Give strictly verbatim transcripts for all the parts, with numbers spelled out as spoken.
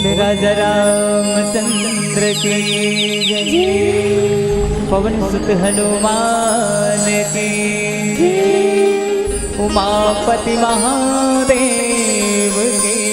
राजा रामचंद्र की जय। पवन सुत हनुमान की जय। उमापति महादेव की जय।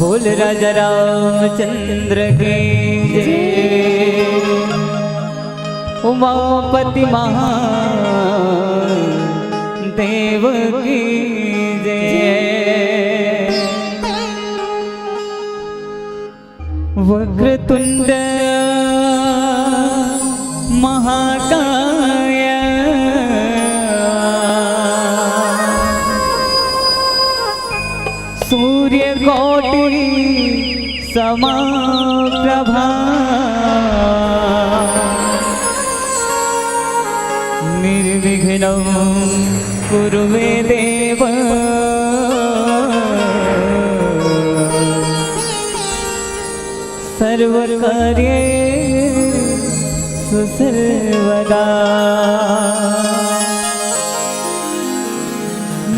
बोल राजा रामचंद्र की जय, उमापति महादेव की जय। वक्रतुंड महाकाय कोटि समा प्रभा। निर्विघ्नं कुरु मे देव सर्वकार्येषु सर्वदा।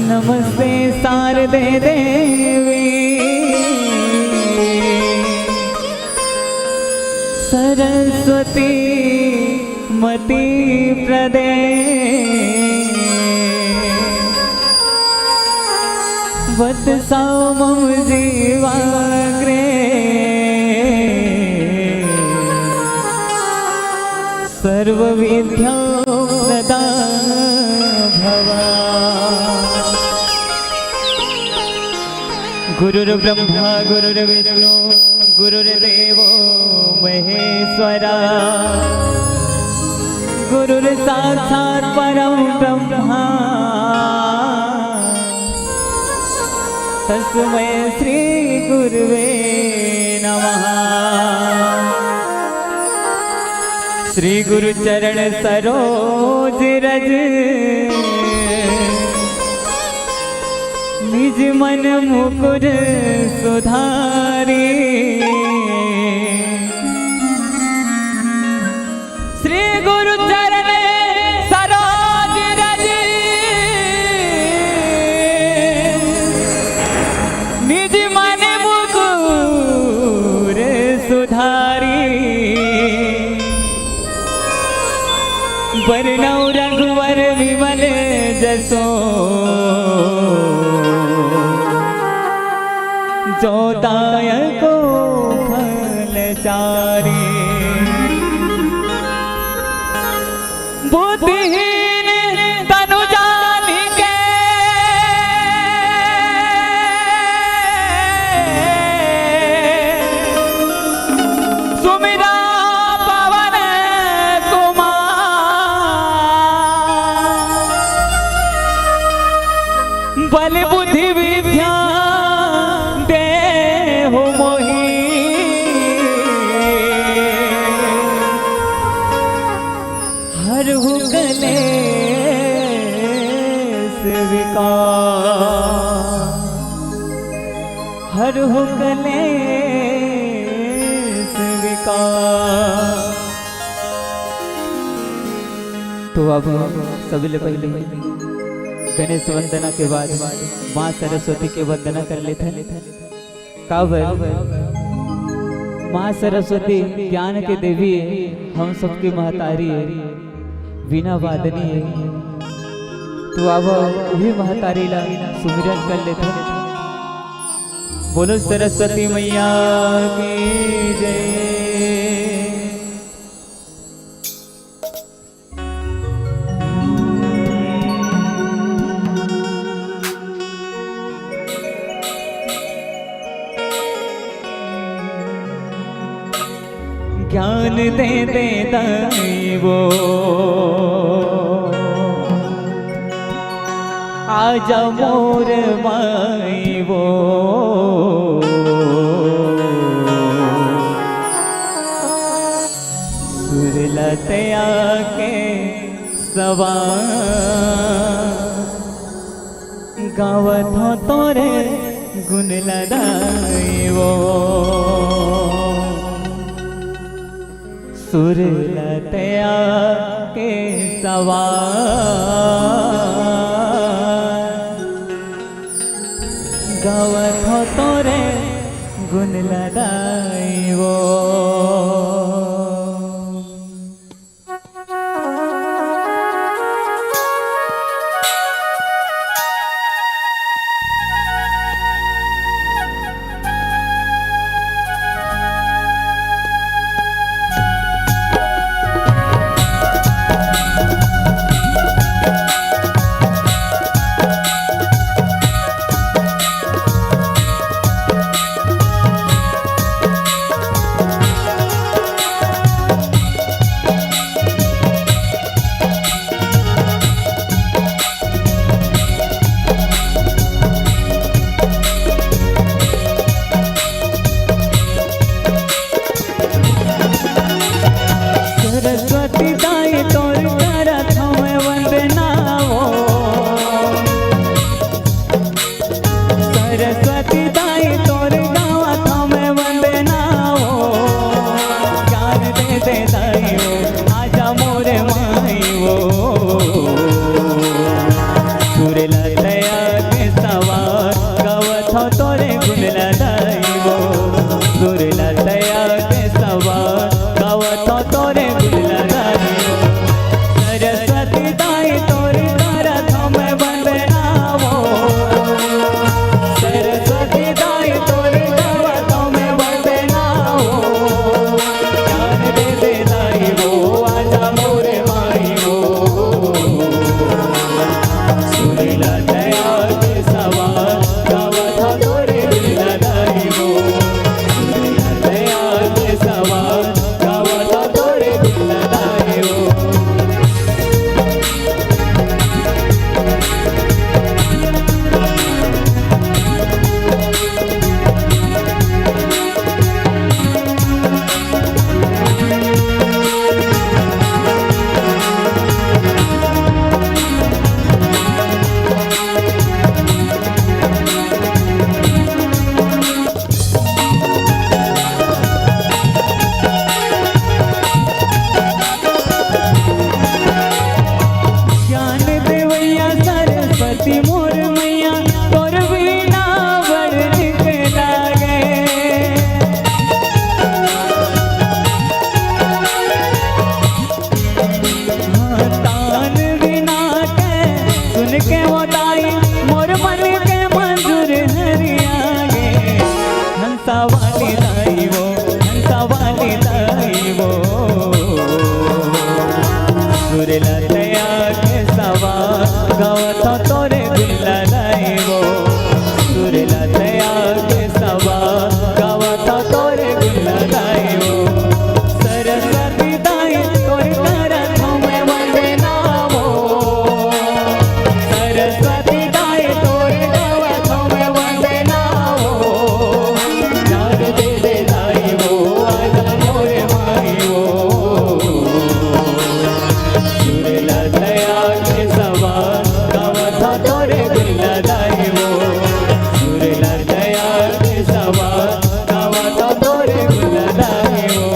नमस्ते शारदे देवी सरस्वती मति प्रदे। वत्सौ मम जीवाग्रे सर्वविद्यां प्रदा भव। गुरुर्ब्रह्मा गुरुर्विष्णु गुरुर्देवो महेश्वरा। गुरुर्साक्षात् परं ब्रह्मा तस्मै श्री गुरुवे नमः। श्री गुरु चरण सरोज रज निज मन मुकुर सुधारी। श्री गुरु चरण सरोज रज निज मन मुकुर सुधारी। बरनउँ रघुवर विमल जसो जो दायको फल चारी। बुद्धिहीन तनु जानिके सुमिरा पवन कुमार। बल बुद्धि विद्या देहु मोहि हरहु कलेस विकार। हरहु कलेस विकार। तो अब सबले पहिले गणेश वंदना के बाद माँ सरस्वती के वंदना कर लेथन। काबर माँ सरस्वती ज्ञान के देवी हे, हम सबके महतारी हे, वीणा वादनी हे। तो अब उही महतारी ला सुमिरन कर लेथन। बोलो सरस्वती मैया की जय। ज्ञान दे दे दाई वो, आजा मोर माई वो। सुरलत आके सवा गावत हो तोरे गुण लदाई वो। सुरलत आके सवा गावत हो तोरे गुण लदाई वो। मोर मैया तोर बिना बड़ निक लागे। हाँ, तान बिना के सुन के वो दाई, मोर मन के मंजूर हरिया गे। हंसा वाली दाई वो, हंसा वाली दाई वो। सुरेला दया के सवा गावत तोरे गुल्ला दाई वो। सुरेला दया के सवा गावत तोरे गुल्ला दाई वो। सरस्वती दाई तोर करत हूँ मैं वंदना वो। सरस्वती दाई तोर करत हूँ मैं वंदना वो। प्यार दे दे दाई वो, आजा मोरे माई वो। सुरेला दया के सवा गावत तोरे गुल्ला दाई वो। सुरेला दया के सवा गावत तोरे गुल्ला दाई वो।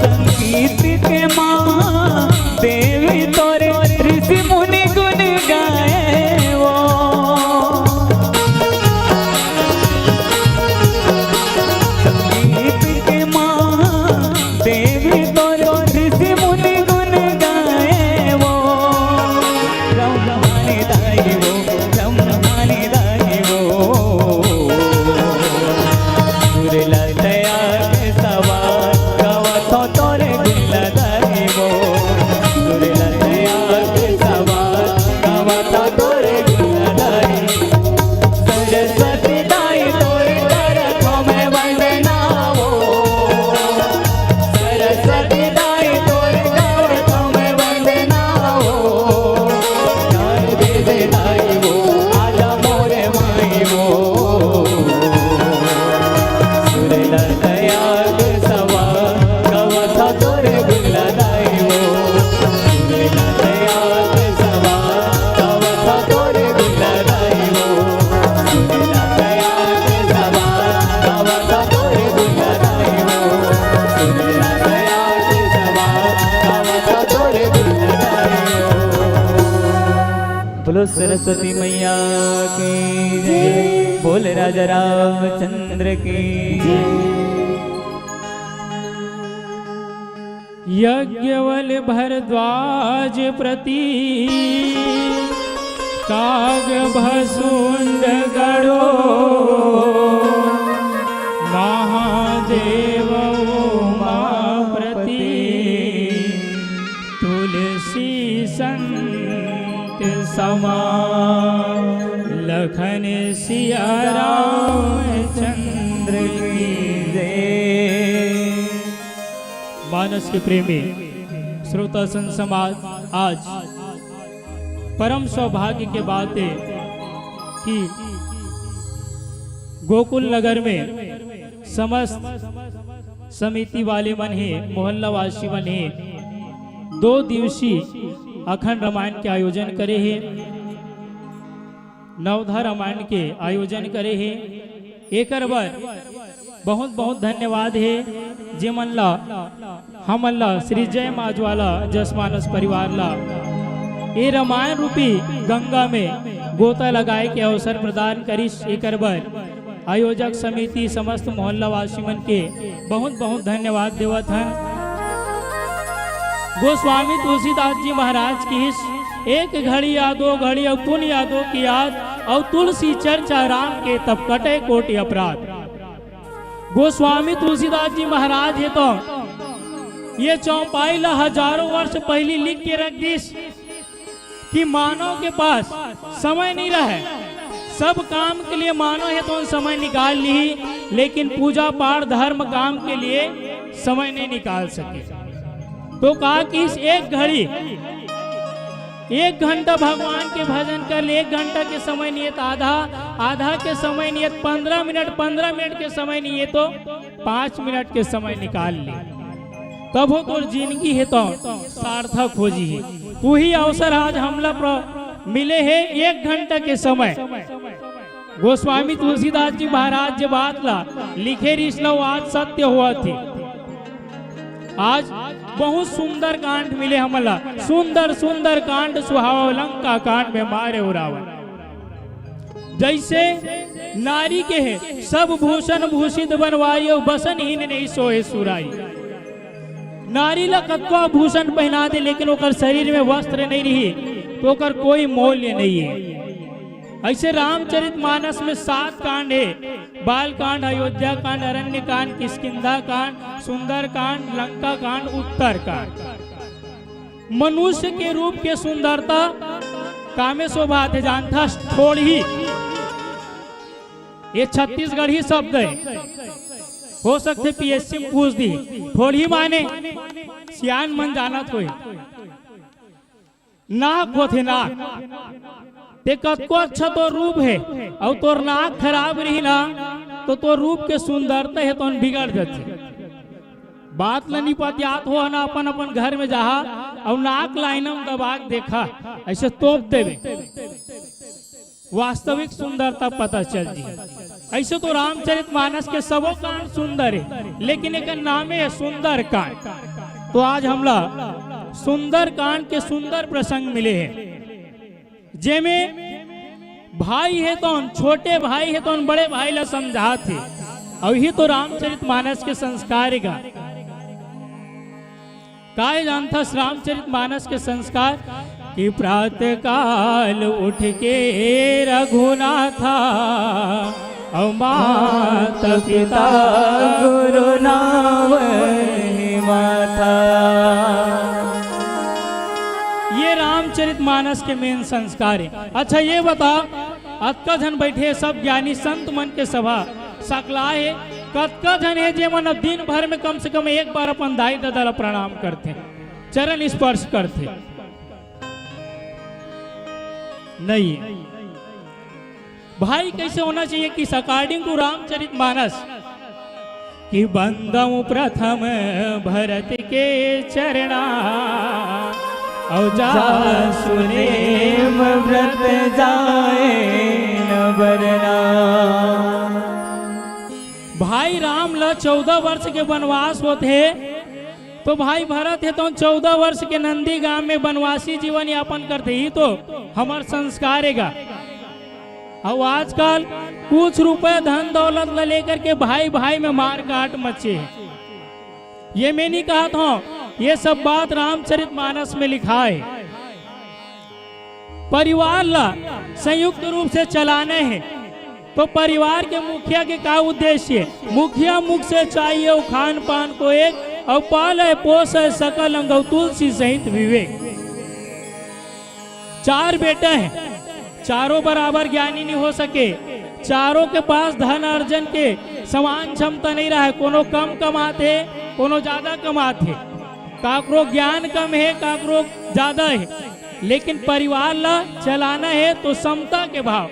संगीत के माँ देवी तोरे ऋषि मुनि गुण गाए वो। संगीत के माँ देवी तोरे ऋषि मुनि गुण गाए वो। ब्रह्मानी दाई वो, ब्रह्मानी दाई वो। सुरेला दया के सवा गावत तोरे गुल्ला दाई वो। सुरेला दया के सवा गावत तोरे गुल्ला दाई। सरस्वती दाई तोरे करत हूँ मैं वंदना वो। सरस्वती दाई तोरे करत हूँ मैं वंदना वो। प्यार दे दे दाई वो, आजा मोरे माई वो। सुरेला दया के सवा गावत तोरे गुल्ला दाई वो। सुरेला दया के सवा गावत तोरे गुल्ला दाई वो। सुरेला दया के सवा गावत तोरे गुल्ला दाई वो। सुरेला दया के सवा गावत तोरे गुल्ला दाई वो। बोलो सरस्वती मैया की जय। बोल राजा रामचंद्र की जय। यज्ञवल भरद्वाज प्रति काग भसुंड गड़ो, महादेव उमा प्रति तुलसी संत समा, लखन सिया रामचंद्र की जय। मानस के प्रेमी श्रोता संत समाज, आज परम सौभाग्य के बात है कि गोकुल नगर में समस्त समिति वाले मन हे, मोहल्ला वासी मन हे, दो दिवसीय अखंड रामायण के आयोजन करे हे, नवधा रामायण के आयोजन करे हे। एकर बर बहुत बहुत धन्यवाद हे, जे मन ला, हमन ला, श्री जय माँ ज्वाला जसमानस परिवार ला ए रामायण रूपी गंगा में गोता लगाए के अवसर प्रदान करिस। एकर बर आयोजक समिति, समस्त मोहल्ला वासी मन के बहुत बहुत धन्यवाद देवत हन। गोस्वामी तुलसीदास जी महाराज किहिस, एक घड़ी या दो घड़ी अउ पुन यादों की याद, अउ तुलसी चर्चा राम के तब कटे कोटि अपराध। गोस्वामी तुलसीदास जी महाराज हे तो ये चौपाई ला हजारों वर्ष पहिली लिख के रख दिस कि मानव के पास समय नहीं रहे, सब काम के लिए मानव हे तो समय निकाल ली, लेकिन पूजा पाठ धर्म काम के लिए समय नहीं निकाल सके। तो का किस एक घड़ी, एक घंटा भगवान के भजन कर ले, एक घंटा के समय नियत आधा, आधा के समय नियत पंद्रह मिनट, पंद्रह मिनट के समय नियत तो पाँच मिनट के समय निकाल ले, तब हो तोर जिंदगी हे तो सार्थक हो जी। वही अवसर आज हमला प्र-, मिले हे एक घंटा के समय। गोस्वामी तुलसीदास जी महाराज जे बात ला लिखे रिहिस ला, वो आज सत्य होवत हे। आज बहुत सुंदर कांड मिले हमला, सुंदर सुंदर कांड सुहावो लंका कांड में मारे हो रावण। जैसे नारी के हे सब भूषण भूषित बनवाई, और बसनहीन नहीं सोए सुराई। नारी ला कतको आभूषण पहना दे, लेकिन ओकर शरीर में वस्त्र नहीं रही, तो ओकर कोई मूल्य नहीं है। ऐसे रामचरित मानस में सात कांड है: बाल कांड, अयोध्या कांड, अरण्य कांड, किष्किंधा कांड, सुंदर कांड, लंका कांड, उत्तर कांड। मनुष्य के रूप के सुंदरता कामे शोभा थे जानथा ठोड़ही। ये छत्तीसगढ़ी शब्द है, हो सकथे पीएससी में पूछ दी। ठोड़ही माने सियान मन जानत होई, नाक होथे नाक। ते कतको अच्छा तोर रूप है, अउ तोर नाक खराब रही ना, तो तोर रूप के सुंदरता हे तोन बिगड़ जाथे। बात ल नी पतियात हो ना, अपन अपन घर में जाहा अउ नाक लाइनम दबा के देखा, ऐसे तोप देवे, वास्तविक सुंदरता पता चल जी। ऐसे तो रामचरित मानस के सबो कांड सुंदर है, लेकिन एक नामे है सुंदर कांड। तो आज हमला सुंदर कांड के सुंदर प्रसंग मिले हैं, जेमे भाई हे तौन, छोटे भाई हे तौन, बड़े भाई ला समझात हे। अउ ही तो रामचरित मानस के संस्कार हे गा। काय जानथस रामचरित मानस के संस्कार? कि प्रातः काल उठ के रघुनाथा, अउ माता पिता गुरु नावहि माथा। ये रामचरित मानस के मेन संस्कार है। अच्छा, ये बता, अतका झन बैठे, सब ज्ञानी संत मन के सभा सकला है, कतका झन है जे मन अब दिन भर में कम से कम एक बार अपन दाई ददा ला प्रणाम करथे, चरण स्पर्श करथे? नहीं। भाई कैसे होना चाहिए कि according to रामचरित मानस कि बंदऊं प्रथम भरत के चरणा, अउ जासु नेम व्रत जाए न बरना। भाई राम ल चौदह वर्ष के वनवास होथे, तो भाई भरत हे तो चौदह वर्ष के नंदी गांव में वनवासी जीवन यापन करथे, ही तो हमर संस्कार हे गा। अउ आजकल कुछ रुपए धन दौलत ल लेकर के भाई भाई में मारकाट मचे हे। ये मैं नहीं कहत हूं, ये सब बात रामचरित मानस में लिखा है। परिवार ला संयुक्त रूप से चलाना है, तो परिवार के मुखिया के का उद्देश्य? मुखिया मुख से चाहिए खान पान को एक, अउ पाले पोसे सकल अंग अउ तुलसी सहित विवेक। चार बेटा हैं, चारों बराबर ज्ञानी नहीं हो सके, चारों के पास धन अर्जन के समान क्षमता नहीं रहा है, कोनो कम कमाथे, कोनो ज्यादा कमाथे, काकरो ज्ञान कम है, काकरो ज्यादा है, लेकिन परिवार ला चलाना है तो समता के भाव,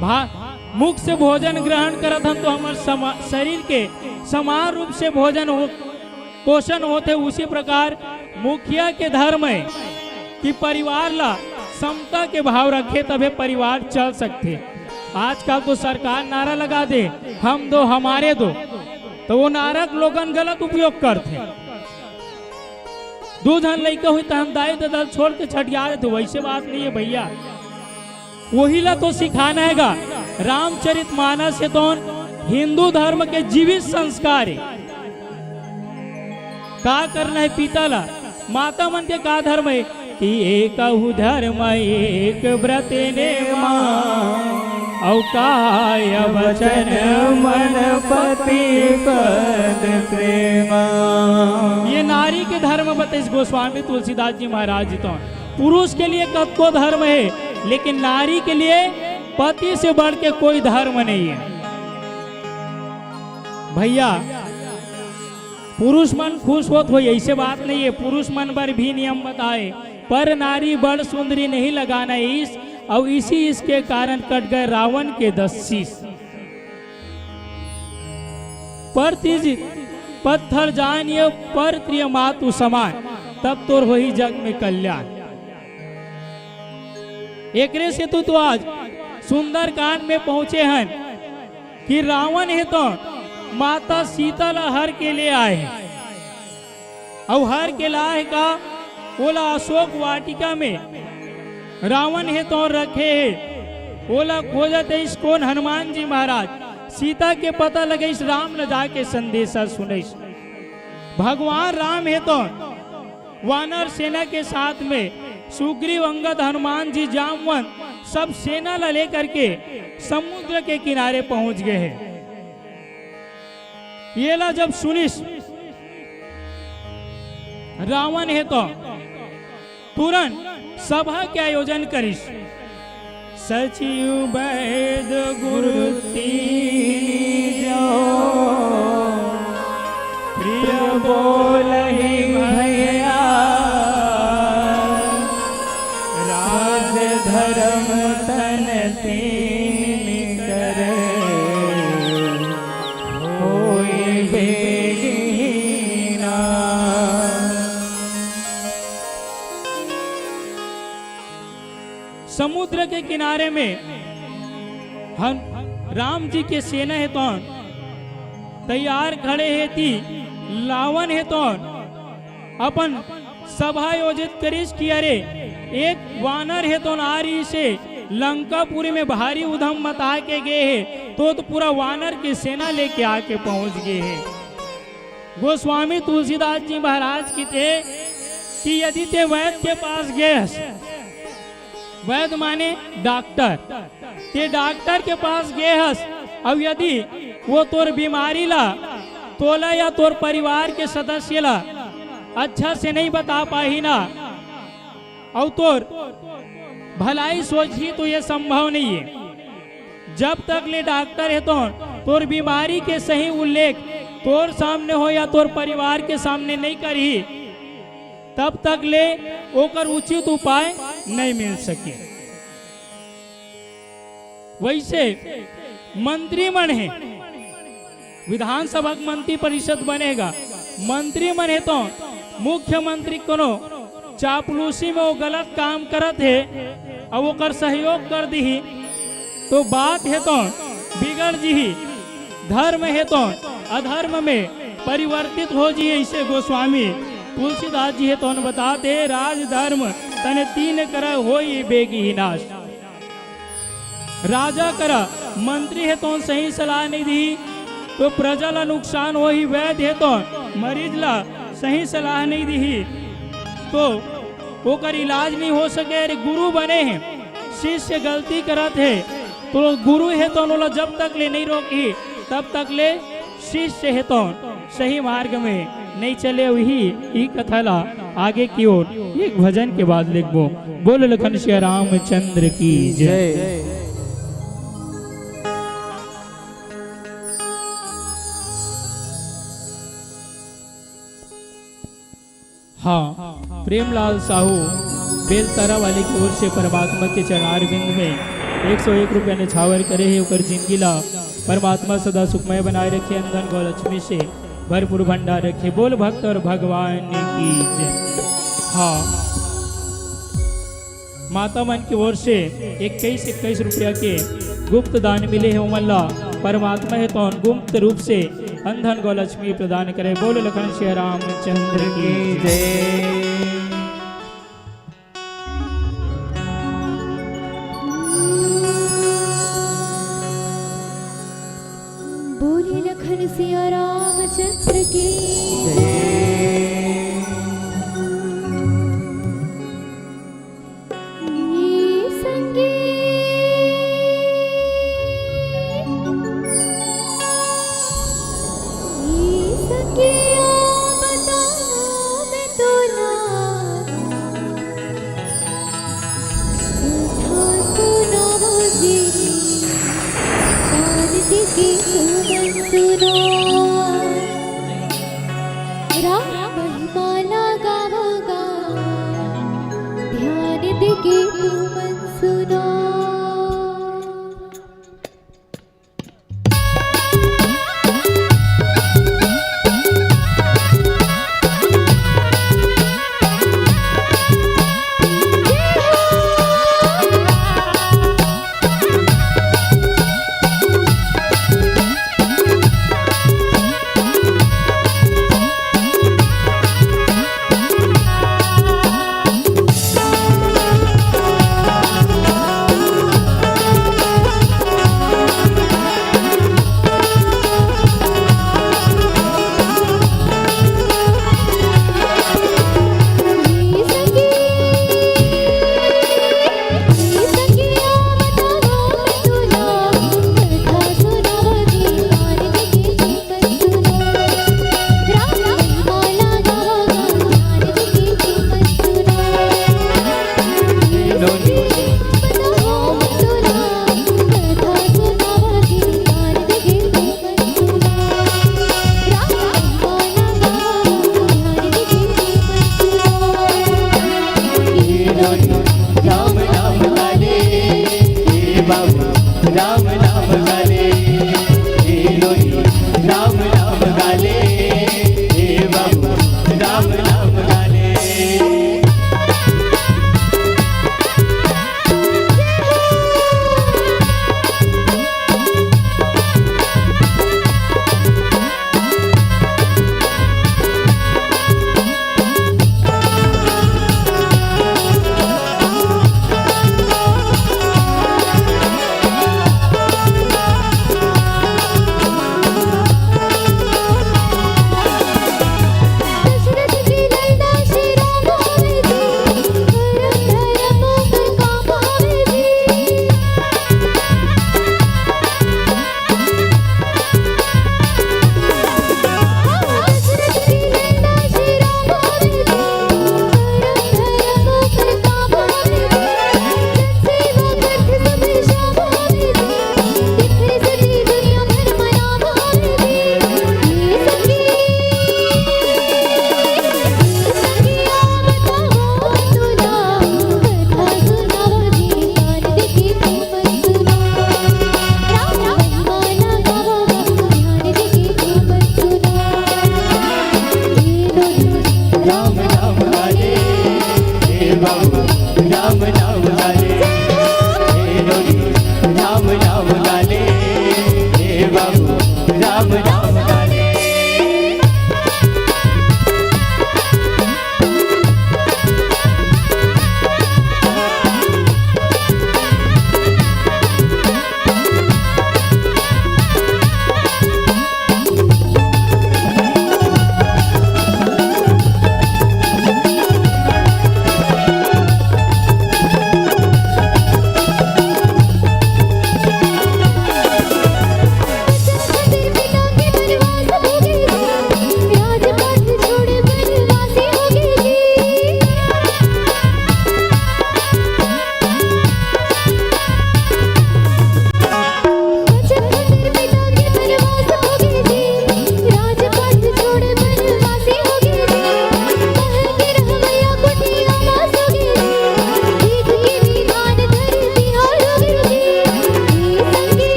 भा-, मुख से भोजन ग्रहण करत हन तो हमर समा-, शरीर के समान रूप से भोजन हो, पोषण होथे। उसी प्रकार मुखिया के धर्म है कि परिवार ला समता के भाव रखे, तभे परिवार चल सकथे। आजकल तो सरकार नारा लगा दे, "हम दो, हमारे दो", तो वो नारा के लोगन गलत उपयोग करथे। दू झन लइका हुई त हम दाई ददा छोड़ के छटिया देथे, वैसे बात नहीं है भैया। वही ला तो सिखाना है गा। रामचरित मानस हे तोन हिंदू धर्म के जीवित संस्कार है। का करना है पिता ला, माता मन के का धर्म है कि एकहु धर्म एक व्रत नेमा, अउ काय वचन मन पति पद प्रेमा। ये नारी के धर्म बतइस गोस्वामी तुलसीदास जी महाराज जी तो। पुरुष के लिए कतको धर्म है, लेकिन नारी के लिए पति से बढ़ के कोई धर्म नहीं है। भैया, पुरुष मन खुश होत होही, ऐसे बात नहीं है। पुरुष मन बर भी नियम बताए, पर नारी बड़ सुंदरी नहीं लगाना ईश, अउ इसी ईश के कारण कट गए रावण के दस शीश। पर तीज पत्थर जान ये, पर प्रिय मातु समान, तब तोर होही जग में कल्याण। एकरे सेती तो आज सुंदरकांड में पहुंचे हन कि रावण हे तो माता सीता ला हर के ले आए हे, अउ हर के लाए हे का, ओला अशोक वाटिका में रावण हे तो रखे हे। ओला खोजत हे, इस कोन हनुमान जी महाराज, सीता के पता लगे, इस राम न जाके संदेशा सुनइस। भगवान राम हे तो वानर सेना के साथ में सुग्रीव, अंगद, हनुमान जी, जामवंत, सब सेना ला लेकर के समुद्र के किनारे पहुंच गए हैं। ये ला जब सुनिस रावण हे तो तुरंत सभा के आयोजन करिस। सचिव वैद गुरु तीजो, प्रिय बोलहि भैया, राज धर्म तन तीन करे, होई बेगिना। समुद्र के किनारे में हम राम जी के सेना हे तौन तैयार खड़े हे ती, लावन हे तौन अपन सभा आयोजित करिस कि अरे, एक वानर हे तौन आ रहिसे, लंकापुरी में भारी उधम मचा के गे हे, तो, तो पूरा वानर के सेना लेके आके पहुंच गे हे। गोस्वामी तुलसीदास जी महाराज कथे कि यदि ते वैद के पास गे हस, वैद माने डॉक्टर, ते डॉक्टर के पास गे हस, अउ यदि वो तोर बीमारी ला, तोला या तोर परिवार के सदस्य ला अच्छा से नहीं बता पाही ना, अउ तोर भलाई सोचही तो ये संभव नहीं है। जब तक ले डॉक्टर हे तौन तोर बीमारी के सही उल्लेख तोर सामने हो या तोर परिवार के सामने नहीं करही, तब तक ले ओकर उचित उपाय नहीं मिल सके। वैसे मंत्री मन हे, विधानसभा के मंत्री परिषद बनेगा, मंत्री मन हे तो मुख्यमंत्री कोनो चापलूसी में वो गलत काम करत हे, अउ ओकर सहयोग कर दिही, तो बात हे तो बिगड़ जिही, धर्म हे तो अधर्म में परिवर्तित हो जिही। ऐसे गोस्वामी तुलसीदास जी हे तो बताते, राजधर्म तन तीन करय होई बेगी नाश। राजा करा मंत्री हे तो सही सलाह नहीं दिही, तो प्रजा ला नुकसान होही। वैद्य हे तो मरीज ला सही सलाह नहीं दिही, तो ओकर इलाज नहीं हो सके। अरे गुरु बने हे, शिष्य गलती करत हे, तो गुरु हे तो ओला जब तक ले नहीं रोकही, तब तक ले शिष्य हे तो सही मार्ग में नहीं चले। वही ई कथा ला आगे की ओर एक भजन के बाद लिखबो। बोल लखन सिया रामचंद्र की जय। जय। हाँ, प्रेमलाल साहू बेलतरा वाले की ओर से परमात्मा के चरणारविंद में एक सौ एक रुपया निछावर करे हे, ओकर जिंदगी ला परमात्मा सदा सुखमय बनाए रखे, अंधन गौ लक्ष्मी से भरपूर भंडार रखे। बोल भक्त और भगवान की जय। हाँ, माता मन की ओर से इक्कीस इक्कीस रुपया के गुप्त दान मिले हे, ओमन ला परमात्मा हे तो गुप्त रूप से अंधन गौ लक्ष्मी प्रदान करे। बोल लखन सिया रामचंद्र की जय। बोले लखन सिया रामचंद्र की जय। ये संगी, ये संगी, आ बताऊं मैं तो ना, झूठा सुनाओ जी, कान के सुमन सुनाओ। के तुमन सुनो।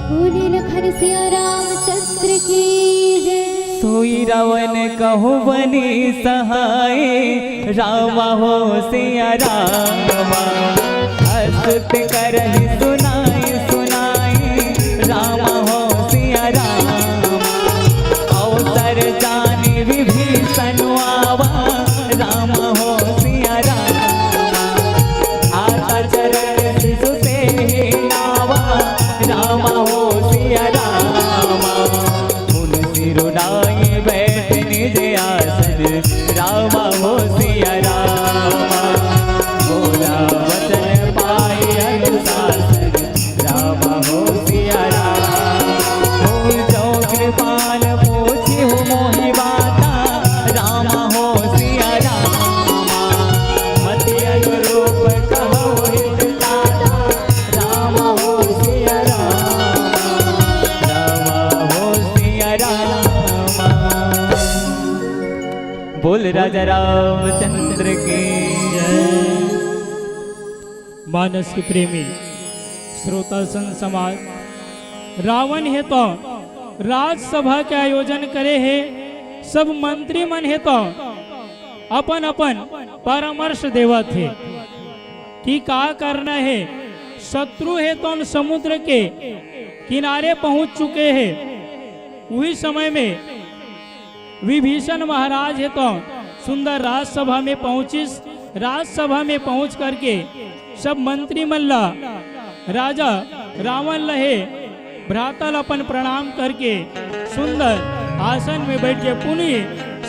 बोले लखन सिया रामचंद्र की जय। सोई रावण कहूँ बनी सहाय, रामा हो सिया रामा। अस्तुत करहि सुनाई सुनाई, रामा हो सिया रामा। अवसर जानी विभीषण वा सुनाई बैठ निज आसन, राम हो सिया राम। बोला वचन पाए अनुशासन, राम हो सिया राम। हो जो कृपाल पूछी हो मोहि बाता, राम हो सिया राम। मति अनुरूप कहो हित ताता, राम हो सिया राम, राम हो सिया राम। बोल राजा रामचंद्र की जय। मानस के प्रेमी श्रोता संत समाज, रावण हे तो राजसभा के आयोजन करे हे, सब मंत्री मन हे तो अपन अपन परामर्श देवत हे कि का करना हे। शत्रु हे तो समुद्र के किनारे पहुंच चुके हे। उही समय में विभीषण महाराज हे तो सुंदर राजसभा में पहुंचिस। राजसभा में पहुंच करके सब मंत्री मन ला राजा रावण ल हे भ्राता ल अपन प्रणाम करके सुंदर आसन में बैठ के पुनि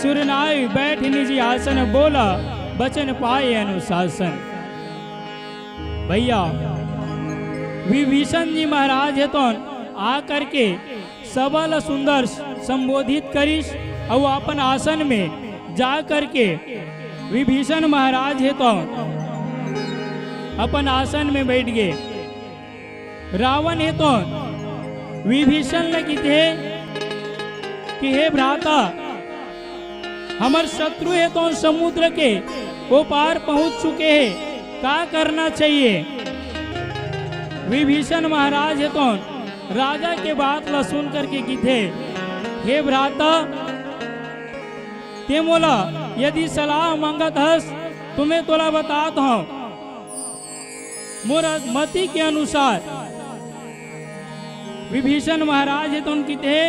सुरनाई बैठ निजी आसन बोला बचन पाए अनुशासन। भैया, विभीषण जी महाराज हे तो आ करके सभा ल सुंदर संबोधित करिस अउ अपन आसन में जा करके विभीषण महाराज हे तो अपन आसन में बैठ गे। रावण हे तो विभीषण ल किथे कि हे भ्राता, हमर शत्रु हे तो समुद्र के ओ पार पहुंच चुके हे, का करना चाहिए? विभीषण महाराज हे तो राजा के बात ला सुन करके किथे, हे भ्राता, ते मोला यदि सलाह मांगत हस तो मैं तोला बतात हंव, मोर मति के अनुसार विभीषण महाराज हे तो किथे,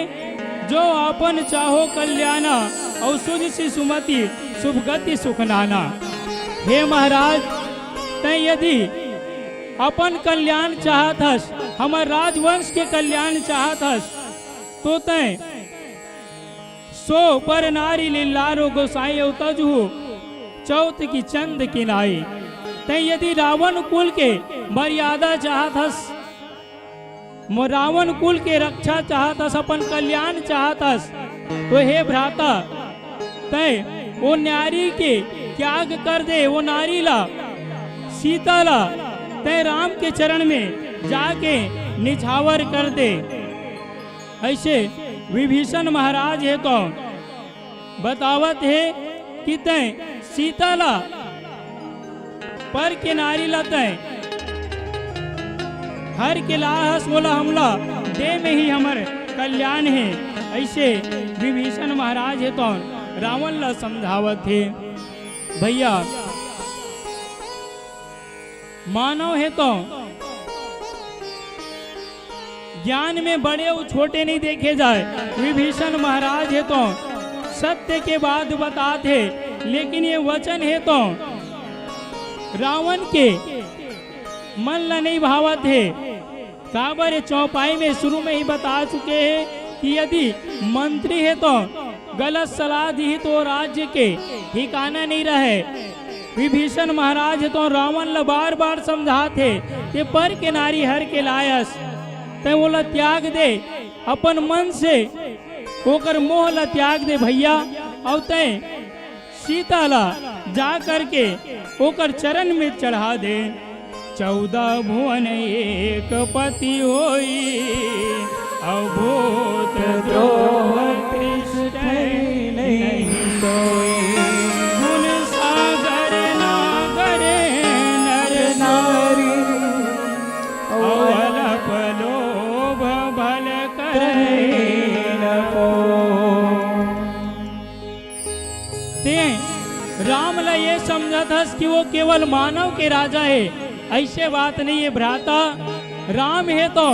जो आपन चाहो कल्याणा, अउ सुजसि सुमति शुभ गति सुख नाना। हे महाराज, तैं यदि अपन कल्याण चाहत हस, हमर राजवंश के कल्याण चाहत हस, तो तैं सो पर नारी लिल्लारो गोसाई अवतजहु चौथ की चंद किनाई। तैं यदि रावण कुल के मर्यादा चाहत हस, मो-, रावण कुल के रक्षा चाहत हस, अपन कल्याण चाहत हस, तो हे भ्राता, तैं ओ नारी के त्याग कर दे, ओ नारी ला, सीता ला, तैं राम के चरण में जाके निछावर कर दे। ऐसे विभीषण महाराज हे तो बतावत हे कि तैं सीता ला, पर के नारी ला तैं हर के लाहस, ओला हमला दे में ही हमर कल्याण हे। ऐसे विभीषण महाराज हे तो रावण ला समझावत हे। भैया, मानव हे तो ज्ञान में बड़े अउ छोटे नहीं देखे जाए। विभीषण महाराज हे तो सत्य के बात बतात हे, लेकिन ये वचन हे तो रावण के मन ला नहीं भावत हे। काबर ये चौपाई में शुरू में ही बता चुके हे कि यदि मंत्री हे तो गलत सलाह दिही तो राज्य के ठिकाना नहीं रहे। विभीषण महाराज तो रावण ला बार बार समझात हे, ते पर के नारी हर के लायस, तैं ओला त्याग दे, अपन मन से ओकर मोह ला त्याग दे भैया, अउ तैं सीता ला जा करके ओकर चरण में चढ़ा दे। चौदह भुवन एक पति होई, अभूत द्रोह पृष्ठ नहीं सोई। गुण सागर नागरे नर नारी, अवलप लोभ भल करे न को। तें राम ला ये समझत हस कि वो केवल मानव के राजा हे, ऐसे बात नहीं हे भ्राता। राम हे तो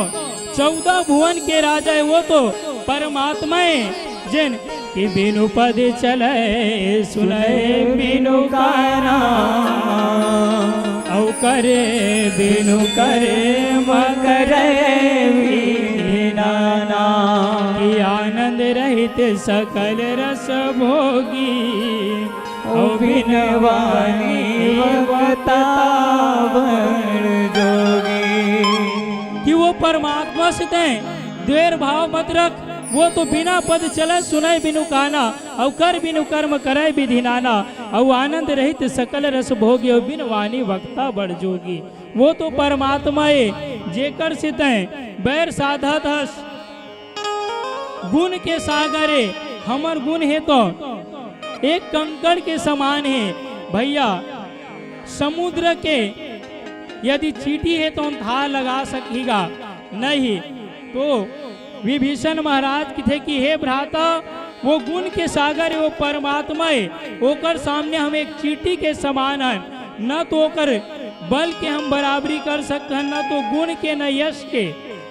चौदह भुवन के राजा हे, वो तो परमात्मा हे, जेन कि बिनु पद चले सुने बिनु काना, अउ करे बिनु करे म करे विधि नाना। कि आनंद रहित सकल रस भोगी, अउ बिन वाणी वक्ता बड़ जोगी। कि वो परमात्मा से तैं द्वेर भाव मत रख, वो तो बिना पद चले सुनय बिनु काना, अउ कर बिनु कर्म करय विधि नाना, अउ आनंद रहित सकल रस भोगी, अउ बिन वाणी वक्ता बड़ जोगी। वो तो परमात्मा ए, जेकर से तैं बैर साधत हस, गुण के सागर ए, हमर गुण हे तो एक कंकड़ के समान हे भैया। समुद्र के यदि चींटी हे तो धार लगा सकही गा, नहीं तो विभीषण महाराज कथे कि हे भ्राता, वो गुण के सागर हे, वो परमात्मा हे, ओकर सामने हम एक चींटी के समान हन, न तो ओकर बल के हम बराबरी कर सकत हन, न तो गुण के, न यश के।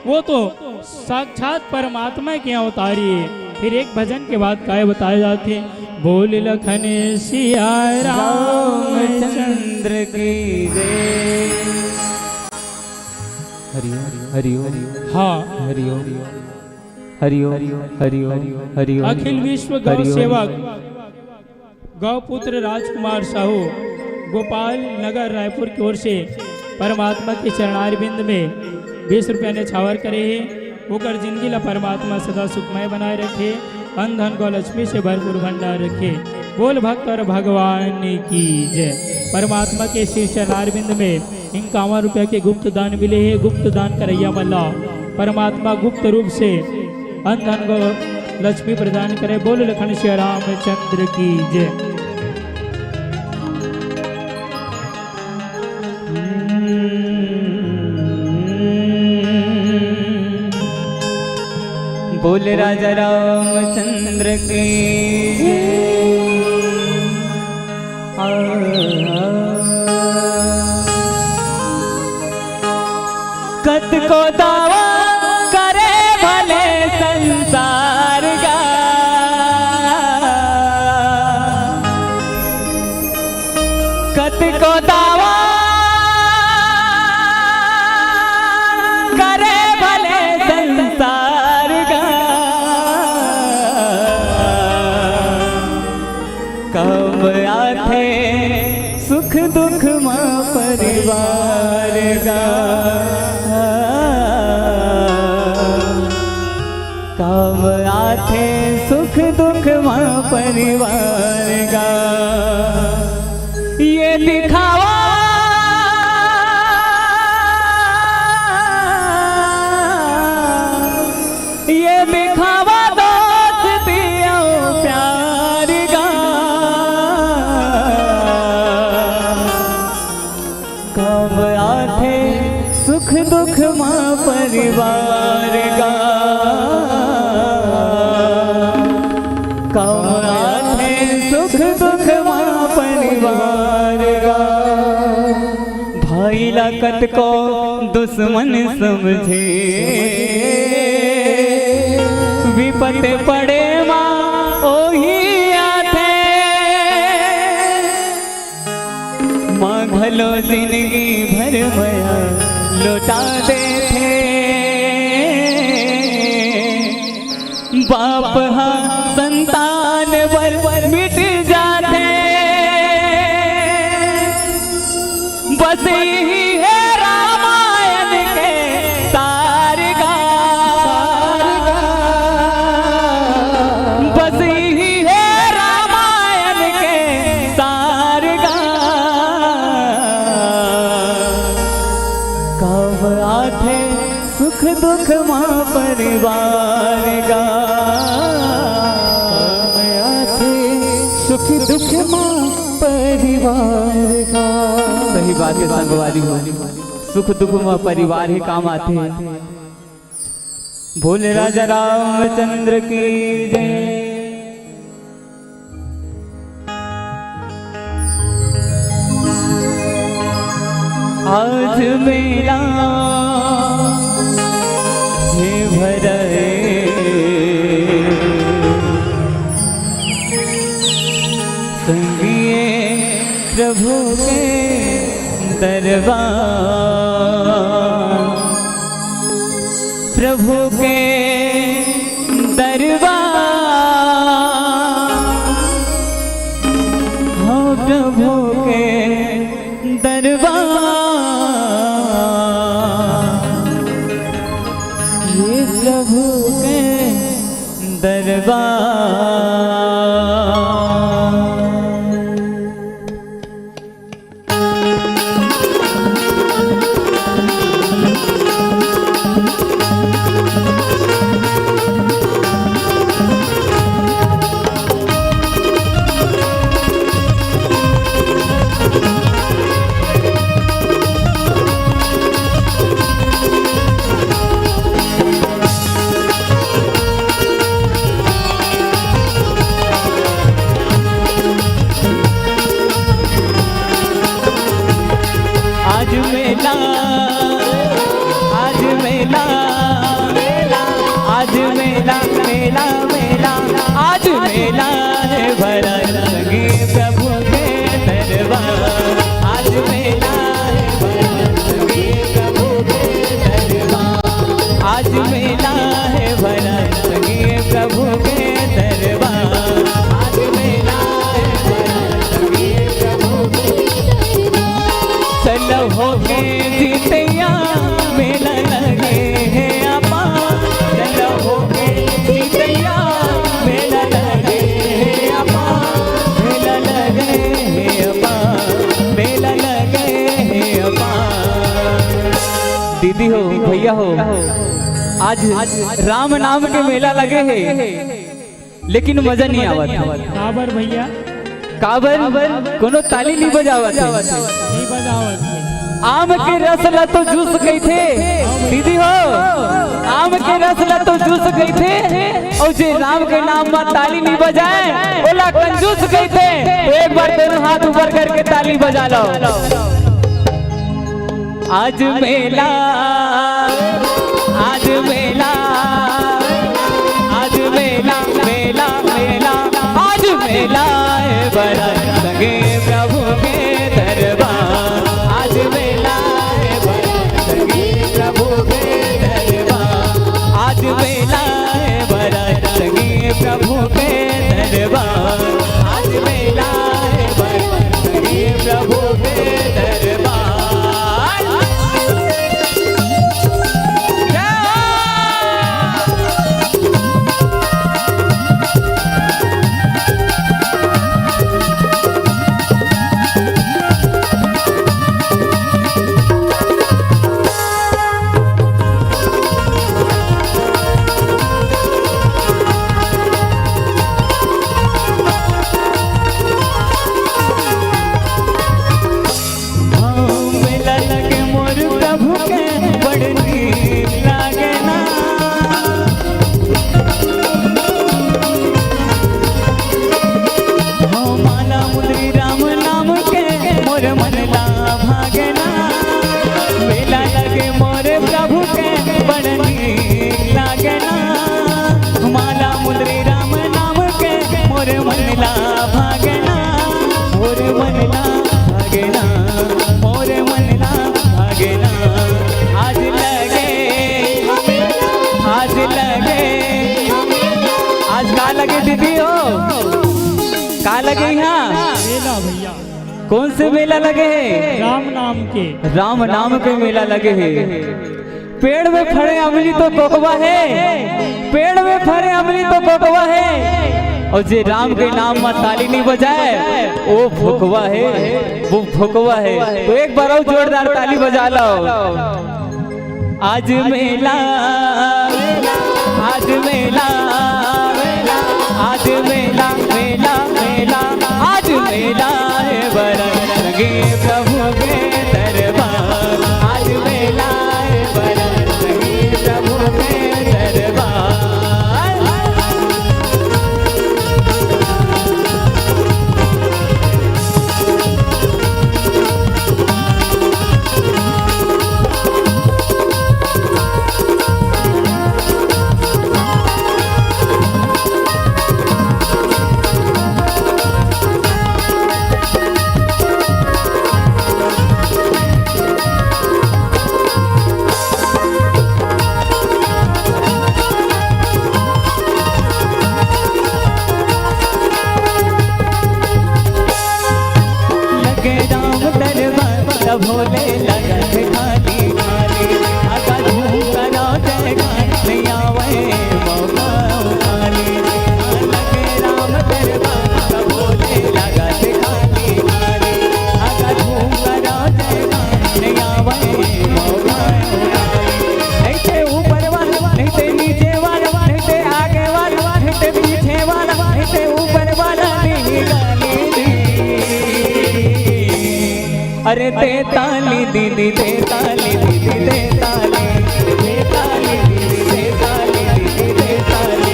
वो तो साक्षात परमात्मा के अवतारी हे। फिर एक भजन के बाद काय बताए जाथे, बोल लखन सिया रामचंद्र की जय। हरिओम, हरिओम। हाँ। हरिओम, हरिओम, हरिओम, हरिओम। अखिल विश्व गौ हरिओम। सेवक गौ पुत्र राजकुमार साहू, गोपाल नगर, रायपुर की ओर से परमात्मा के चरणारविंद में बीस रुपया न्योछावर करे हे। ओकर जिंदगी ला परमात्मा सदा सुखमय बनाए रखे, अन्न धन गौ लक्ष्मी से भरपूर भंडार रखे। बोल भक्त और भगवान की जय। परमात्मा के श्री चरणारविंद में इक्यावन रुपया के गुप्त दान मिले हे। गुप्त दान करइया मन ला परमात्मा गुप्त रूप से अन्न धन गौ लक्ष्मी प्रदान करे। बोल लखन सिया रामचंद्र की जय। बोल राजा रामचंद्र की जय। कतको दावा करे भले संसार गा, कतको दावा करे भले संसार गा, कब आथे सुख दुख मा परिवार गा, कब आथे सुख दुख मा परिवार गा। ये दिखावा, ये दिखावा दोस्ती अउ प्यार गा, कब आथे सुख दुख मा परिवार गा, कब आथे सुख दुख मा परिवार गा। भाई ला कतको दुश्मन समझे, विपत पड़े मा ओही आथे। माँ घलो जिंदगी भर मया लौटा देथे। बाप हा संतान बर मिट जाथे। बस इही हे रामायण के सार गा। बस इही हे रामायण के सार गा। कब आथे सुख दुख मा परिवार गा। कब आथे सुख दुख मा परिवार गा। सही बात हे संगवारी हो, सुख दुख मा परिवार ही काम आथे। बोल राजा रामचंद्र की जय। आज मेला हे भरे संगिए प्रभु के दरबार, प्रभु के दरबार। आज मेला, आज मेला, आज मेला, मेला, मेला, आज मेला हे भरा संगी प्रभु के दरबार। आज मेला हे भरा संगी प्रभु के दरबार। आज मेला हे भरा संगी प्रभु के दरबार। आज मेला हे भरा संगी प्रभु के दरबार। चलो होके जीतैया, मेला लगे हे आपा। चलो होके जीतैया, मेला लगे हे आपा। मेला लगे हे आपा। मेला लगे हे आपा। दीदी हो, भैया हो, आज राम नाम के मेला लगे हे, लेकिन मजा नहीं आवत हे। काबर भैया? काबर? कोनो ताली नहीं बजावत हे। नहीं बजावत हे। आम के रस ला तो जूस कहिथे, दीदी हो, आम के रस ला तो जूस कहिथे, अउ जे राम के नाम मा ताली नहीं बजाए, ओला कंजूस कहिथे। तो एक बार दोनों हाथ ऊपर करके ताली बजा लो। आज मेला, आज मेला, आज मेला, मेला, मेला, आज मेला हे भरा संगी प्रभु के दरबार। आज मेला हे भरा संगी प्रभु के दरबार। आज मेला हे भरा संगी प्रभु के दरबार। आज मेला हे भरा संगी प्रभु के दरबार। जय हो। हाँ, मेला लगे मोर प्रभु के बड़ नीक लागे ना। हाँ, माला मुंदरी राम नाम के मोर मन ला भागे ना। मेला लगे मोर प्रभु के बड़ नीक लागे ना। माला मुंदरी राम नाम के मोर मन ला भागे ना। मोर मन ला भागे ना। मोर मन ला भागे ना। आज लगे, आज लगे, आज का लगे दीदी हो? का लगे यहाँ? मेला भैया। कौन से मेला लगे हे? राम नाम के। राम नाम के मेला लगे हे। पेड़ में फरे अमली तो कोकवा हे, पेड़ में फरे अमली तो कोकवा हे, अउ जे राम के नाम मा ताली नहीं बजाए, वो भोकवा हे, वो भोकवा हे। तो एक बार अउ जोरदार ताली बजा लो। आज मेला, आज मेला, आज मेला, मेला, मेला, आज मेला हे भरा संगी प्रभु के दरबार। आज मेला हे भरा संगी प्रभु के दरबार। लगे राम दरबार, त भोले लगत खाली खाली। आका झूम करो जयकार, नइ आवय मौका उखाली। आ लगे अरे दे ताली दीदी, दे ताली दीदी, दे ताली, दे ताली दीदी, दे ताली दीदी, दे ताली,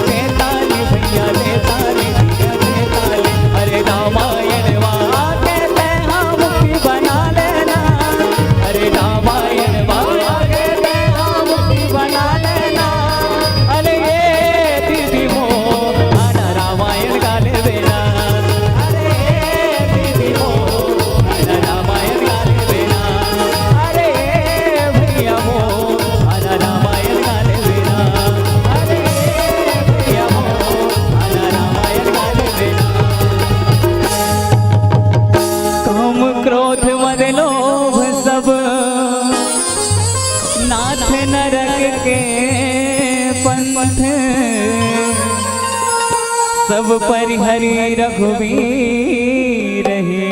दे ताली भैया, दे ताली भैया, दे ताली। अरे रामायण वा आगे ते हाँ मुक्ति बना लेना। अरे रामायण वा आगे ते हाँ मुक्ति बना लेना। अरे ये दीदी मो आना रामायण गा लेवे ना। अरे ये दीदी मो आना रामायण गा लेवे ना। अरे ये भैया मो आना रामायण गा लेवे ना। अरे ये भैया मो आना रामायण गा लेवे ना। काम क्रोध मद लोभ सब नाथ नरक के पंथ, सब परिहरी रघुवीर ही,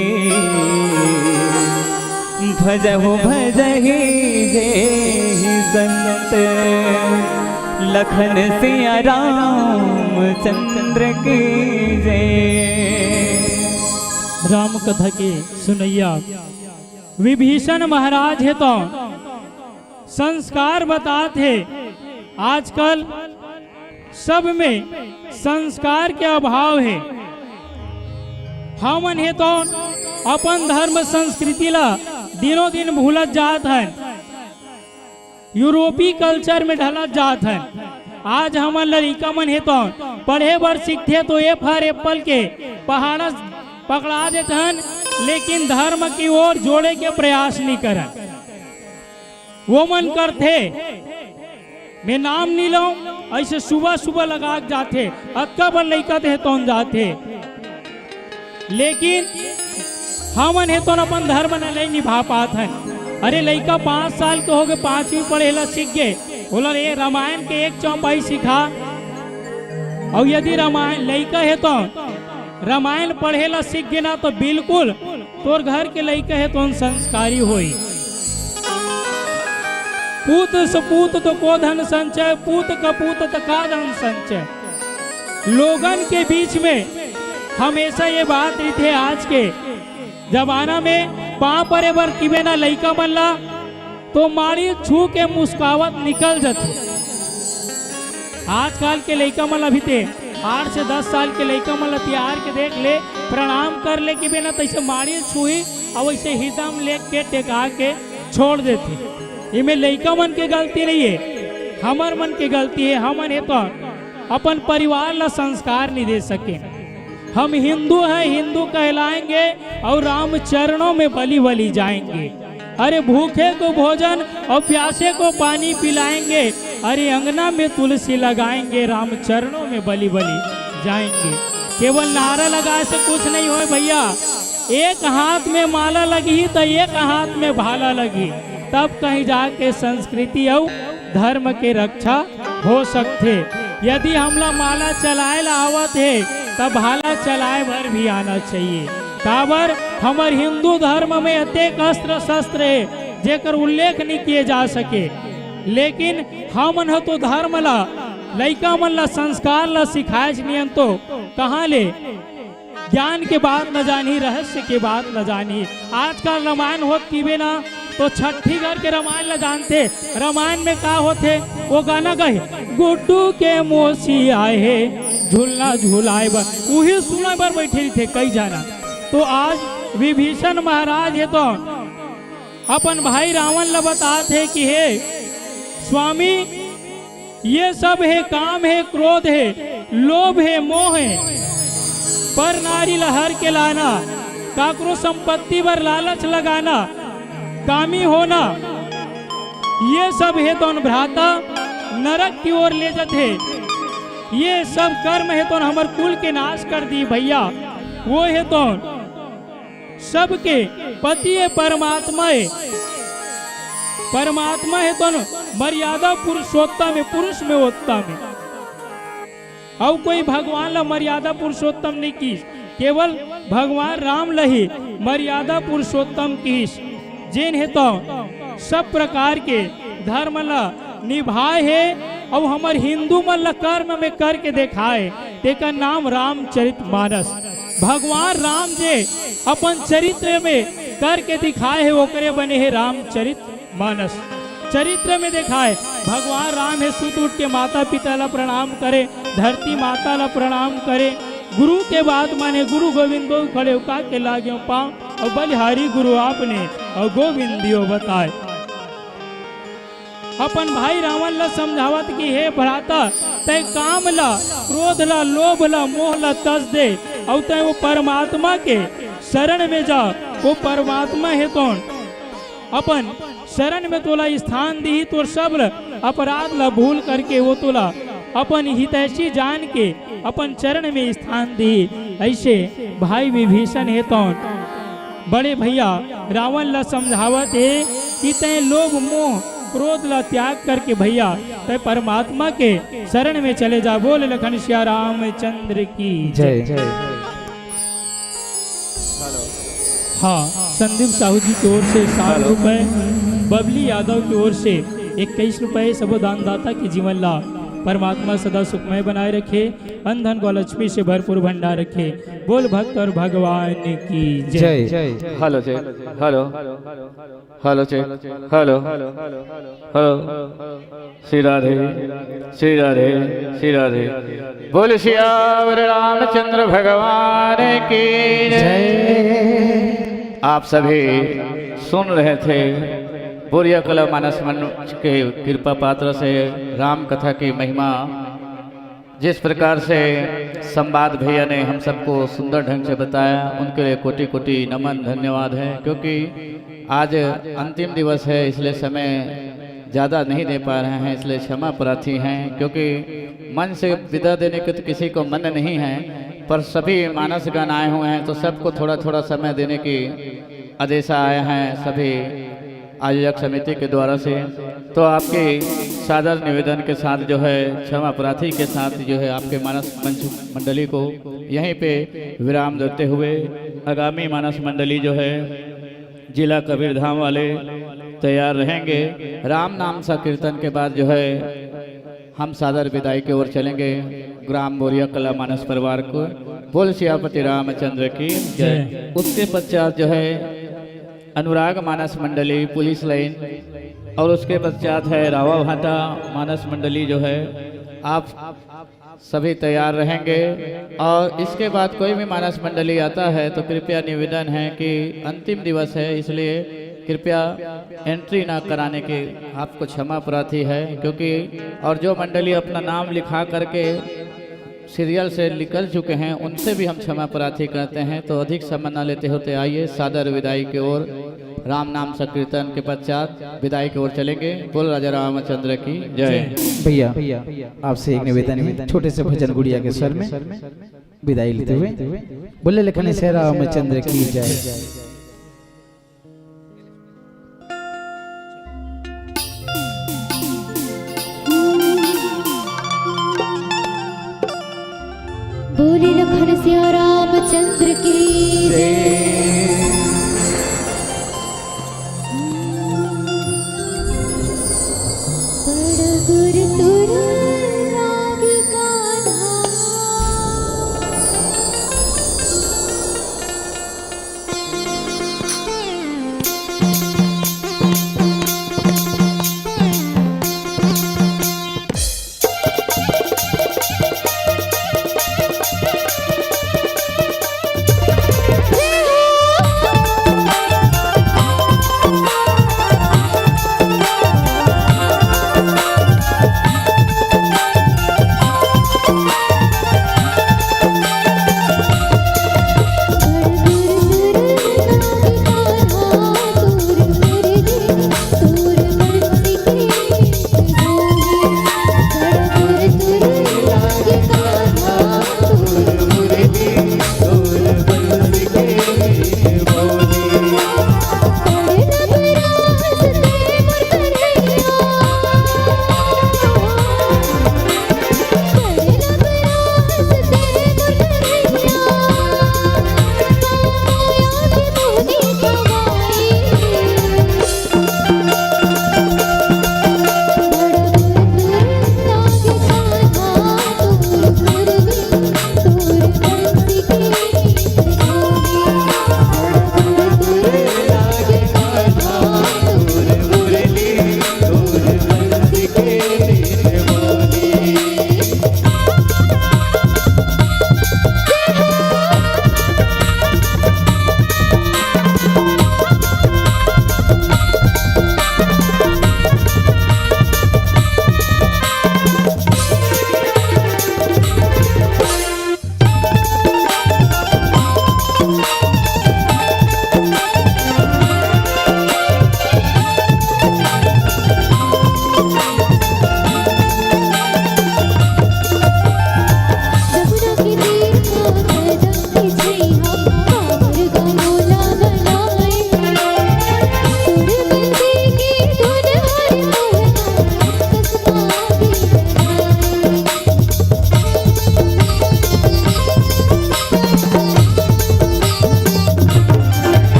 भजहु भजहि जेहि संत, लखन सिया रामचंद्र की जय। राम कथा के सुनैया विभीषण महाराज हे तो संस्कार बतात हे। आजकल सब में संस्कार के अभाव हे। हमन हे तो अपन धर्म संस्कृति ला दिनों दिन भूलत जात हन, यूरोपी कल्चर में ढलत जात हन। आज हमन लड़िका मन हे तो पढ़े बर सीखथे तो एफ फॉर एप्पल के पहाड़ा पकड़ा देत हन, लेकिन धर्म की ओर जोड़े के प्रयास नहीं करन। वो मन करथे, मैं नाम नहीं लऊं, ऐसे सुबह सुबह लगा के जाथे, अतका बड़ लइका ते तौन जाथे। लेकिन हमन हे तौन अपन धर्म न नहीं निभा पात हन। अरे लइका पाँच साल के हो गए, पाँचवीं पढ़े ला सीख गए, बोला रे रामायण के एक चौपाई सिखा। और यदि रामायण लइका हे तो रामायण पढ़े ला सीख गए ना, तो बिल्कुल तोर घर के लइका हे तौन संस्कारी होई। पूत सपूत तो को धन संचय, पूत कपूत तो का धन संचय। लोगन के बीच में हमेशा ये बात रहिथे, आज के जमाना में पाँव परे बर किबे ना लइका मन ला, तो माड़ी छू के मुस्कावत निकल जथे। आजकल के लइका मन अभी ते आठ से दस साल के लइका मन ला तियार के देख ले, प्रणाम कर ले किबे ना, तैसे माड़ी छुई और वैसे हृदय में लेके टेका के छोड़ देथे। इमे लइका मन के गलती नहीं है, हमर मन के गलती है। हमन हे तो अपन परिवार ला संस्कार नहीं दे सके। हम हिंदू हैं, हिंदू कहलाएंगे और राम चरणों में बलि बलि जाएंगे। अरे भूखे को भोजन और प्यासे को पानी पिलाएंगे, अरे अंगना में तुलसी लगाएंगे, राम चरणों में बलि बलि जाएंगे। केवल नारा लगाए से कुछ नहीं होय भैया, एक हाथ में माला लगही तो एक हाथ में भाला लगही, तब कहीं जाके संस्कृति और धर्म के रक्षा हो सकथे। यदि हमला माला चलाए ला आवत हे, तब भाला चलाए बर भी आना चाहिए। काबर हमर हिंदू धर्म में अतेक अस्त्र शस्त्र हे, जेकर उल्लेख नहीं किए जा सके, लेकिन हमन ह तो धर्म ला, लइका मन ला, संस्कार ला सिखाए नियन तो कहाँ ले ज्ञान के बात न जानी, रहस्य के बात न जानी। आजकल रामायण होत किबे ना, तो छट्ठी घर के रामायण ला जानथे। रामायण में का होथे? वो गाना गए, गुड्डू के मोसी आए हे झुलना झुलाए बर, उही सुने बर बैठे रहिथे कई जाना। तो आज विभीषण महाराज हे तो अपन भाई रावण ला बतात हे कि हे स्वामी, ये सब हे काम हे, क्रोध हे, लोभ हे, मोह हे, पर नारी ला हर के लाना, काकरो संपत्ति बर लालच लगाना, कामी होना, ये सब हे तौन भ्राता नरक की ओर ले जथे। ये सब कर्म हे तौन हमर कुल के नाश कर दी भैया। वो हे तौन सबके पति हे परमात्मा हे। परमात्मा हे तौन मर्यादा पुरुषोत्तम हे, पुरुष में उत्तम हे। अउ कोई भगवान ला मर्यादा पुरुषोत्तम नहीं किहिस, केवल भगवान राम ला ही मर्यादा पुरुषोत्तम किहिस। जेन हे तो सब प्रकार के धर्म ला निभाए हे अउ हमर हिंदू मन ला कर्म में करके देखाए, तेकर नाम रामचरित मानस। भगवान राम जे अपन चरित्र में करके दिखाए हे, ओकरे बने हे रामचरित मानस। चरित्र में देखाए, भगवान राम हे सुत उठ के माता पिता ला प्रणाम करे, धरती माता ला प्रणाम करे। गुरु के बात माने, गुरु गोविंद दो खड़े उका के लागे पाँव, अउ बलिहारी गुरु आपने, अउ गोविंद दियो बताए। अपन भाई रावण ला समझावत कि हे भ्राता, तैं काम ला, क्रोध ला, लोभ ला, मोह ला तस दे, अउ तैं वो परमात्मा के शरण में जा। वो परमात्मा हे तोन अपन शरण में तोला स्थान दिही, तोर सब ल-, अपराध ला भूल करके वो तोला अपन हितैषी जान के अपन चरण में स्थान दिही। ऐसे भाई विभीषण हे तोन बड़े भैया रावण ला समझावत हे कि तैं लोभ मोह क्रोध ला त्याग करके भैया तैं परमात्मा के शरण में चले जा। बोल लखन सिया रामचंद्र की जय। जय। हाँ, संदीप साहू जी की ओर से साठ रुपए, बबली यादव की ओर से इक्कीस रुपए, सबो दानदाता के जीवन ला परमात्मा सदा सुखमय बनाए रखे, अन्न धन गौलक्ष्मी से भरपूर भंडार रखे। बोल भक्त और भगवान की जय। जय। Hello check, hello, hello check, hello, hello. Shri Radhe, Shri Radhe, Shri Radhe. बोल सियावर रामचंद्र भगवान की जय। आप सभी सुन रहे थे बोरिया कला मानस मंच के कृपा पात्र से राम कथा की महिमा। जिस प्रकार से संवाद भैया ने हम सबको सुंदर ढंग से बताया, उनके लिए कोटि कोटि नमन, धन्यवाद है। क्योंकि आज अंतिम दिवस है, इसलिए समय ज़्यादा नहीं दे पा रहे हैं, इसलिए क्षमा प्रार्थी हैं। क्योंकि मंच से विदा देने के तो किसी को मन नहीं है, पर सभी मानस गण आए हुए हैं, तो सबको थोड़ा थोड़ा समय देने की आदेश आया है सभी आयोजक समिति के द्वारा से। तो आपके सादर निवेदन के साथ जो है, क्षमा प्रार्थी के साथ जो है, आपके मानस मंच मंडली को यहीं पे विराम देते हुए आगामी मानस मंडली जो है, जिला कबीरधाम वाले तैयार रहेंगे। राम नाम संकीर्तन के बाद जो है, हम सादर विदाई की ओर चलेंगे ग्राम बोरिया कला मानस परिवार को। बोल सियापति रामचंद्र की जय। जय। उसके पश्चात जो है, अनुराग मानस मंडली पुलिस लाइन, और उसके पश्चात है रावा भाटा मानस मंडली जो है। आप सभी तैयार रहेंगे। और इसके बाद कोई भी मानस मंडली आता है तो कृपया निवेदन है कि अंतिम दिवस है, इसलिए कृपया एंट्री ना कराने की आपको क्षमा प्रार्थी है। क्योंकि और जो मंडली अपना नाम लिखा करके सीरियल से निकल चुके हैं, उनसे भी हम क्षमा प्रार्थी करते हैं। तो अधिक समय न लेते होते आइए सादर विदाई की ओर, राम नाम संकीर्तन के पश्चात विदाई की ओर चलेंगे। बोल राजा रामचंद्र की जय। भैया, आपसे एक निवेदन है, छोटे से भजन गुड़िया के स्वर में विदाई लेते हुए। बोले लखन से रामचंद्र की जय। बोले लखन सिया रामचंद्र की जय। बड़ गुर तुर लाग कान्हा।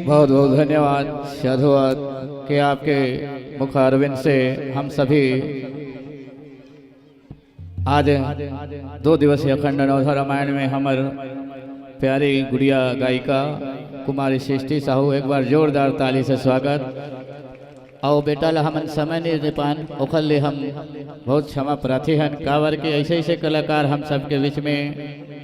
बहुत बहुत धन्यवाद, साधुवाद कि आपके मुखारविंद से हम सभी आज दो दिवसीय अखंड नवधा रामायण में हमर प्यारी गुड़िया गायिका कुमारी सृष्टि साहू, एक बार जोरदार ताली से स्वागत। अउ बेटा ला हमन समय नहीं दे पान, ओखर ले हम बहुत क्षमा प्रार्थी हन, काबर के ऐसे ऐसे कलाकार हम सबके बीच में